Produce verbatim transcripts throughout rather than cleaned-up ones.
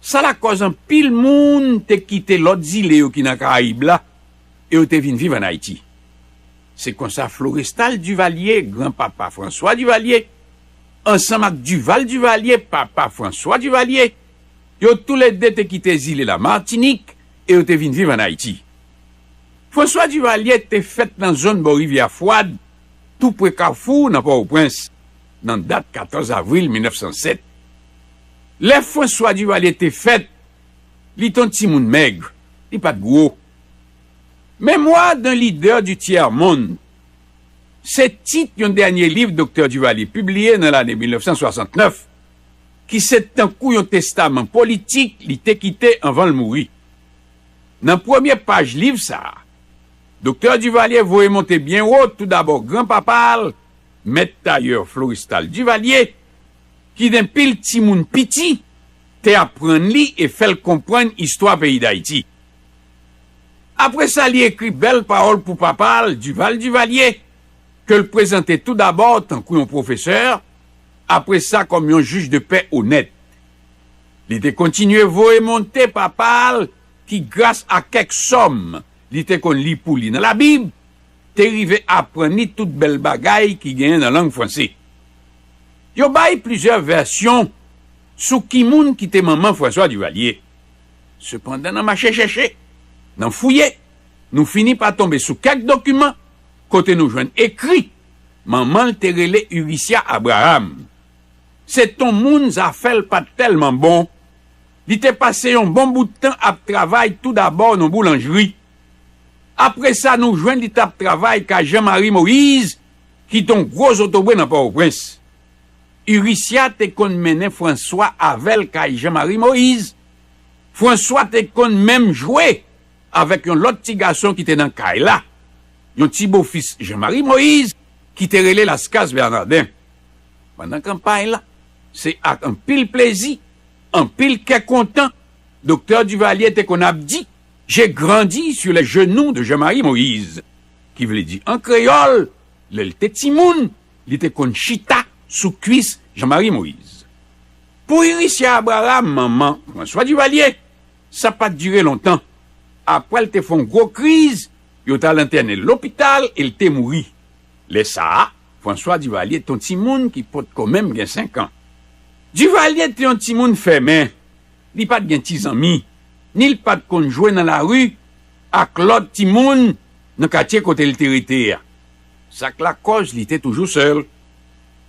Sa lakòz anpil moun te kite lòt zile yo ki nan Karayib la e yo te vin viv ann Ayiti. Se konsa Florestal Duvalier, granpapa François Duvalier, ansanm ak Duval Duvalier, papa François Duvalier, yo toulede te kite zile Lamatinik e yo te vin viv ann Ayiti. François Duvalier te fèt nan zòn bò Rivyè Fwad, tou pre Kafou nan Pòtoprens, nan dat katòz avril mil nèf san sèt. Lè François Duvalier te fèt, li te yon timoun mèg, li pa t gwo. Mémoire d'un leader du tiers-monde, se tit yon dènye liv Doktè Duvalier pibliye nan lane mil nèf san swasantnèf, ki se tankou yon testaman politik li te kite anvan l mouri. Nan premye paj liv sa a, Doktè Duvalier voye monte byen wo toudabò granpapa l, mèt tayè Florestal Duvalier, ki denpi l timoun piti, te aprann li e fè l konprann istwa peyi Dayiti. Apre sa, li ekri bèl pawòl pou papa l, Duval Duvalier, ke l prezante toudabò tankou yon pwofesè, apre sa kòm yon jij de pè onèt. Li te kontinye voye monte papa l, ki gras a kèk sòm li te konn li pou li nan Labib, te rive aprann li tout bèl bagay ki genyen nan lang franse. Yo bay plizyè vèsyon sou ki moun ki te manman François Duvalier. Sepandan, nan mache chèche, nan fouye, nou fini pa tonbe sou kèk dokiman kote nou jwenn ekri manman l te rele Urisia Abraham. Se t on moun zafè l pa t tèlman bon. Li te pase yon bon bout tan ap travay toudabò nan boulanjri. Apre sa, nou jwenn li t ap travay kay Jean Marie Moïse, ki t on gwo zotobre nan Pòtoprens. Urisia te konn mennen Franswa avè l kay Jean Marie Moïse. Franswa te konn menm jwe avèk yon lòt ti gason ki te nan kay la, yon ti bofis Jean Marie Moïse ki te rele Lascase Bernardin. Pandan kanpay la, se ak anpil plezi, anpil kè kontan, Doktè Duvalier te konn ap di, J'ai grandi sur les genoux de Jean-Marie Moïse, ki vle di an kreyòl, lè l te timoun, li te konn chita sou kwis Jean-Marie Moïse. Pou Urisia Abraham, manman François Duvalier, sa pa t dire lontan. Apre l te fè yon gwo kriz, yo t al entène l lopital e l te mouri. Lè sa a, François Duvalier t on timoun ki potko menm gen senk an. Duvalier te yon timoun fèmen, li pa t gen ti zanmi, ni l pa t konn jwe nan lari ak lòt timoun nan katye kote l te rete a. Sa k lakòz li te toujou sèl.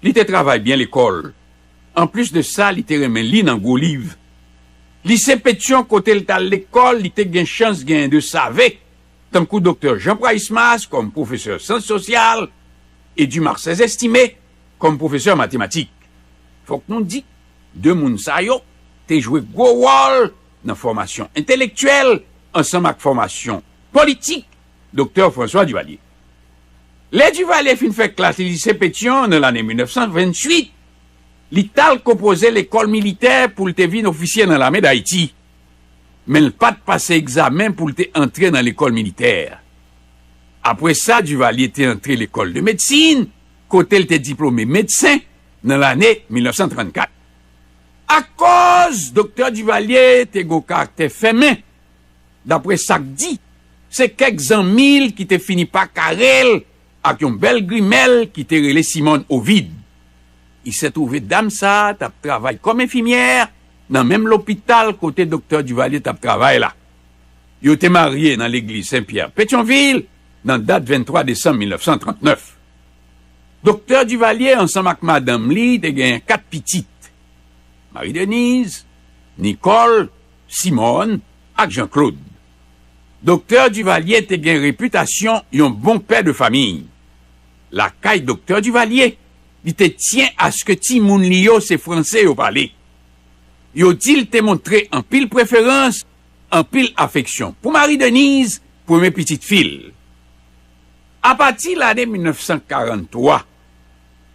Li te travay byen lekòl. Anplis de sa, li te renmen li nan gwo liv. Lise Petyon kote l t al lekòl, li te gen chans genyen de save, tankou Doktè Jean Praxmas kòm pwofesè syans sosyal e Dumarsais Estimé kòm pwofesè matematik. Fòk nou di, de moun sa yo te jwe gwo wòl nan fòmasyon entelektyèl ansanm ak fòmasyon politik Doktè François Duvalier. Lè Duvalier fin fè klas li lise Petyon nan lane mil nèf san venntuit, li t al konpoze lekòl militè pou l te vin ofisye nan lame Dayiti. Men l pa t pase egzamen pou l te antre nan lekòl militè. Apre sa, Duvalier te antre lekòl de medsin, kote l te diplome medsen nan lane mil nèf san trannkat. Akoz Doktè Duvalier te gen yon karaktè fèmen, dapre sa k di, se kèk zanmi l ki te fini pa kare l ak yon bèl grimèl ki te rele Simone Ovide. Il se trouve dam sa a t ap travay kòm enfimyè nan menm lopital kote Doktè Duvalier t ap travay la. Yo te marye nan legliz Sen Pyè Petyonvil nan dat venntwa desanm mil nèf san trannèf. Doktè Duvalier ansanm ak madanm li te genyen kat pitit, Marie Denise, Nicole, Simone ak Jean Claude. Doktè Duvalier te gen repitasyon yon bon pè de fanmi. Lakay Doktè Duvalier, li te tyen aske timoun li yo se franse yo pale. Yo di l te montre anpil preferans, anpil afeksyon pou Marie Denise, premye pitit fi l. Apati lane mil nèf san karanntwa,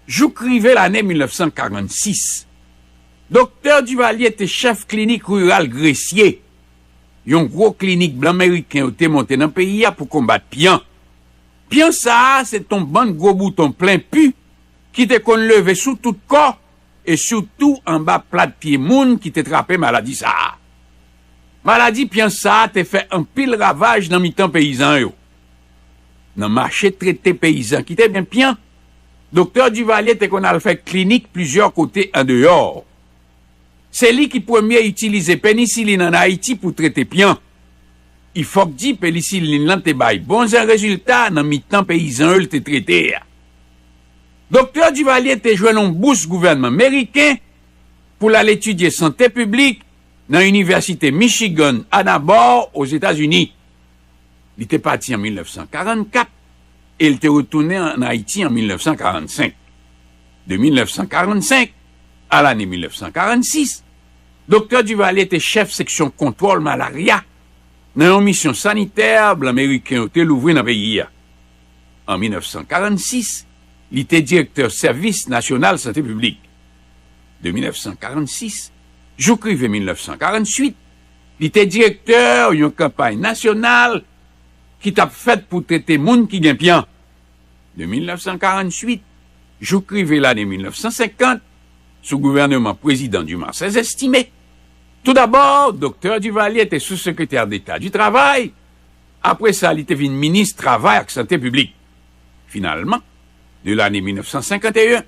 jouk rive lane mil nèf san karannsis, Doktè Duvalier te chèf klinik riral Gresye, yon gwo klinik blan meriken yo te monte nan peyi a pou konbat pyan. Pyan sa a se t on bann gwo bouton plen pi ki te konn leve sou tout kò e sitou anba plat pye moun ki te trape maladi sa a. Maladi pyan sa a te fè anpil ravaj nan mitan peyizan yo. Nan mache trete peyizan ki te byen pyan, Doktè Duvalier te konn al fè klinik plizyè kote andeyò. Se li ki premye itilize penisilin ann Ayiti pou trete pyan. I fòk di penisilin lan te bay bon jan rezilta nan mitan peyizan yo l te trete a. Doktè Duvalier te jwenn yon bous gouvènman meriken pou l al etidye sante piblik nan Inivèsite Michigan Ann Arbor, Ozetazini. Li te pati an mil nèf san karannkat e l te retounen ann Ayiti an mil nèf san karannsenk. De mil nèf san karannsenk a lane mil nèf san karannsis, Doktè Duvalier te chèf seksyon kontwòl malarya nan yon misyon sanitè blan meriken yo te louvri nan peyi a. An mil nèf san karannsis, li te direktè Sèvis Nasyonal Sante Piblik. De mil nèf san karannsis jouk rive mil nèf san karannwit, li te direktè yon kanpay nasyonal ki t ap fèt pou trete moun ki gen pyan. De mil nèf san karannwit jouk rive lane mil nèf san senkant, sou gouvèneman Prezidan Dumarsais Estimé. Toudabò, Doktè Duvalier te sou sekretè deta di travay, apre sa, li te vin minis travay ak sante piblik. Finalman, de lane mil nèf san senkanteyen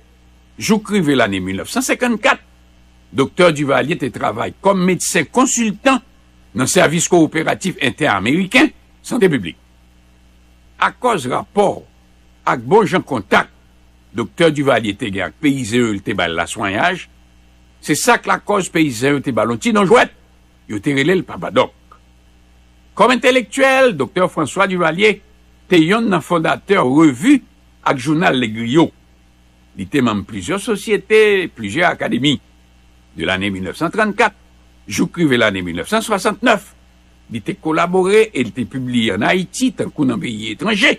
jouk rive lane mil nèf san senkannkat, Doktè Duvalier te travay kòm medsen konsiltan nan Sèvis Kowoperatif Entè-Ameriken Sante Piblik. Akòz rapò ak bon jan kontak Doktè Duvalier te gen ak peyizan yo l te bay laswenyaj, se sa k lakòz peyizan yo te ba l yon ti non jwèt, yo te rele l Papa Dòk. Kòm entelektyèl, Doktè François Duvalier te yonn nan fondatè revi ak jounal Le Griot. Li te manm plizyè sosyete, plizyè akademi. De lane mil nèf san trannkat jouk rive lane mil nèf san swasantnèf, li te kolabore e li te pibliye ann Ayiti tankou nan peyi etranje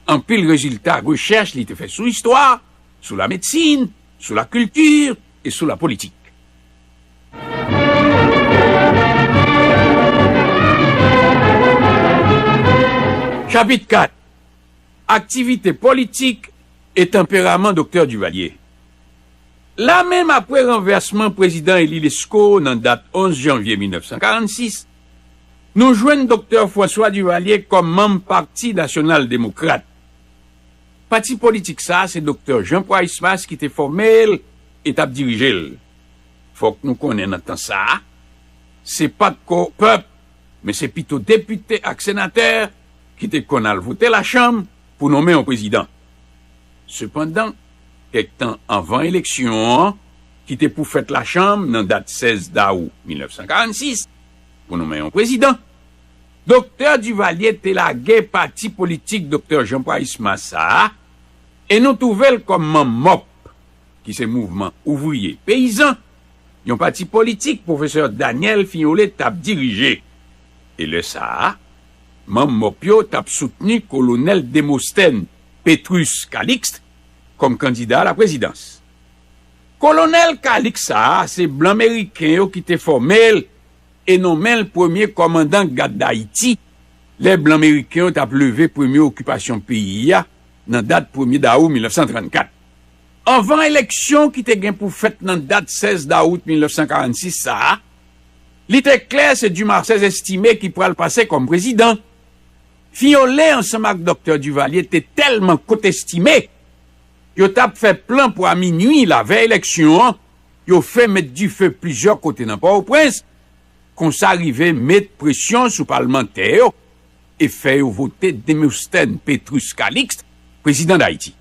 anpil rezilta rechèch li te fè sou istwa, sou lamedsin, sou lakilti e sou lapolitik. Chapit kat. Aktivite politik e tanperaman Doktè Duvalier. Lamenm apre ranvèsman Prezidan Élie Lescot nan dat onz janvye mil nèf san karannsis, nou jwenn Doktè François Duvalier kòm manm Pati Nasyonal Demokrat. Pati politik sa a se Doktè Jean Praxmas ki te fòme l e t ap dirije l. Fòk nou konnen nan tan sa a, se pa t ko pèp, men se pito depite ak senatè ki te konn al vote lachanm pou nonmen yon prezidan. Sepandan, kèk tan anvan eleksyon an, ki te pou fèt lachanm nan dat sèz dawou mil nèf san karannsis, pou nonmen yon prezidan, Doktè Duvalier te lage pati politik Doktè Jean Praxmas sa a e nou twouve l kòm manm mòp, ki se Mouvman Ouvriye Peyizan, yon pati politik pwofesè Daniel Fignolé t ap dirije. E lè sa a, manm mòp yo t ap soutni kolonèl Demosthène Petrus Calixte kòm kandida a la prezidans. Kolonèl Calixte sa a, se blan meriken yo ki te fòme l e nonmen l premye kòmandan gad Dayiti, lè blan meriken yo t ap leve premye okipasyon peyi a nan dat premye dawou mil nèf san trannkat. Anvan eleksyon ki te gen pou fèt nan dat sèz dawout mil nèf san karannsis sa a, li te klè se Dumarsais Estimé ki pral pase kòm prezidan. Fignolé ansanm ak Doktè Duvalier te tèlman kontestime, yo t ap fè plan pou a minui lavèy eleksyon an, yo fè met dife plizyè kote nan Pòtoprens, konsa rive met presyon sou palmantè yo e fè yo vote Demosthène Petrus Calixte prezidan Dayiti.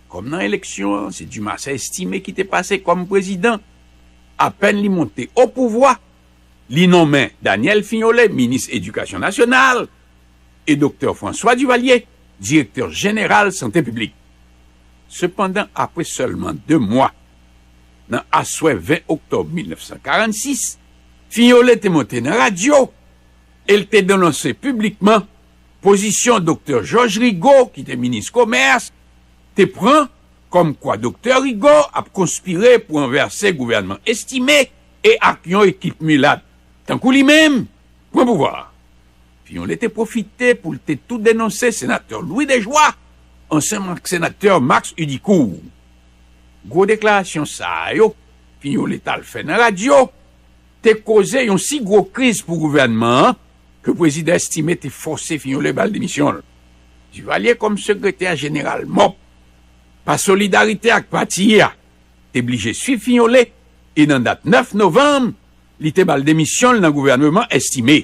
Kòm nan eleksyon an, se Dumarsais Estimé ki te pase kòm prezidan, apèn li monte o pouvwa, li nonmen Daniel Fignolé minis edikasyon nasyonal e Doktè François Duvalier direktè jeneral sante piblik. Sepandan, apre sèlman de mwa, nan aswè ven oktòb mil nèf san karannsis, Fignolé te monte nan radyo e l te denonse piblikman pozisyon Doktè Georges Rigaud, ki te minis komès, te pran kòmkwa Doktè Rigaud ap konspire pou ranvèse gouvènman Estimé e ak yon ekip milat, tankou li menm, pran pouvwa a. Fignolé te pwofite pou l te tou denonse senatè Louis Desjoie ansanm ak senatè Max Heudicourt. Gwo deklarasyon sa a yo, Fignolé t al fè nan radyo, te koze yon si gwo kriz pou gouvènman an ke prezidan Estimé te fòse Fignolé ba l demisyon l. Divalye kòm sekretè jeneral mòp, pa solidarite ak pati a, te blije swiv Fignolé e nan dat nèf novanm, li te ba l demisyon l nan gouvèneman Estimé.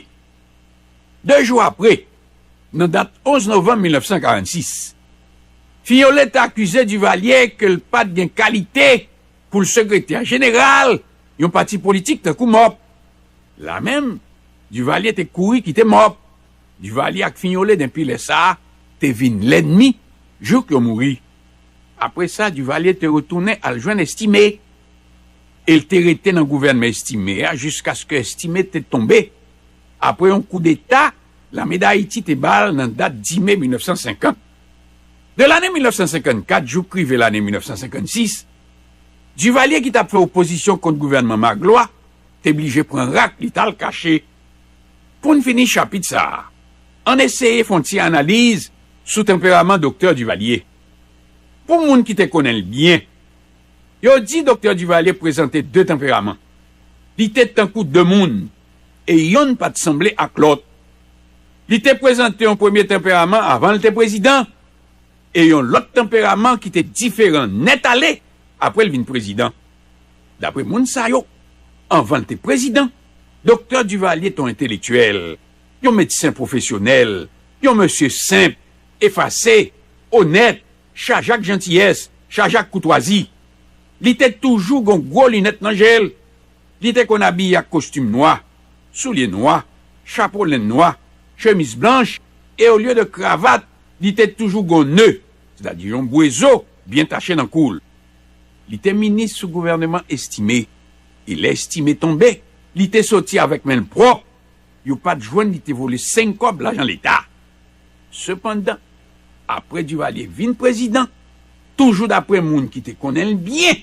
De jou apre, nan dat onz novanm mil nèf san karannsis, Fignolé te akize Divalye ke l pa t gen kalite pou l sekretè jeneral yon pati politik tankou mòp. La menm, Divalye te kouri kite mòp. Divalye ak Fignolé denpi lè sa a te vin lènmi jouk yo mouri. Apre sa, Divalye te retounen al jwenn Estimé. E l te rete nan gouvènman Estimé a jiskaske Estimé te tonbe. Apre yon koudeta, Lame d Ayiti te ba l nan dat dis me mil nèf san senkant. De lane mil nèf san senkannkat jouk rive lane mil nèf san senkannsis, Divalye ki t ap fè opozisyon kont gouvènman Magloire te blije pran rak li t al kache. Pou n fini chapit sa a, ann eseye fè yon ti analiz sou tanperaman Doktè Divalye. Pou moun ki te konnen l byen, yo di Doktè Divalye prezante de tanperaman. Li te tankou de moun, e yonn pa t sanble ak lòt. Li te prezante yon premye tanperaman avan l te prezidan, e yon lòt tanperaman ki te diferan nèt ale apre l vin prezidan. Dapre moun sa yo, anvan l te prezidan, Doktè Divalye te yon entelektyèl, yon medsen pwofesyonèl, yon mesye senp, efase, onèt, chaje ak jantiyès, chaje ak koutwazi. Li te toujou gen gwo linèt nan je l. Li te konn abiye ak kostim nwa, soulye nwa, chapo lenn nwa, chemiz blanch, e olye de kravat, li te toujou gen yon ne, sètadi yon bwezo, byen tache nan kou l. Li te minis sou gouvèneman Estimé, e lè Estimé tonbe, li te soti avèk men l pwòp. Yo pa t jwenn li te vole senk kòb lajan Leta. Sepandan, apre Divalye vin prezidan, toujou dapre moun ki te konnen l byen,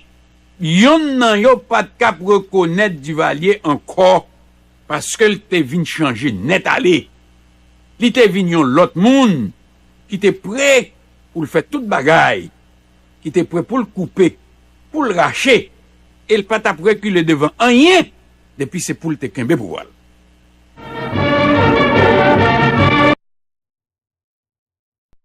yonn nan yo pa t k ap rekonèt Divalye ankò, paske l te vin chanje nèt ale. Li te vin yon lòt moun ki te pre pou l fè tout bagay, ki te pre pou l koupe, pou l rache, e l pa t ap rekile devan anyen depi se pou l te kenbe pouvwa l.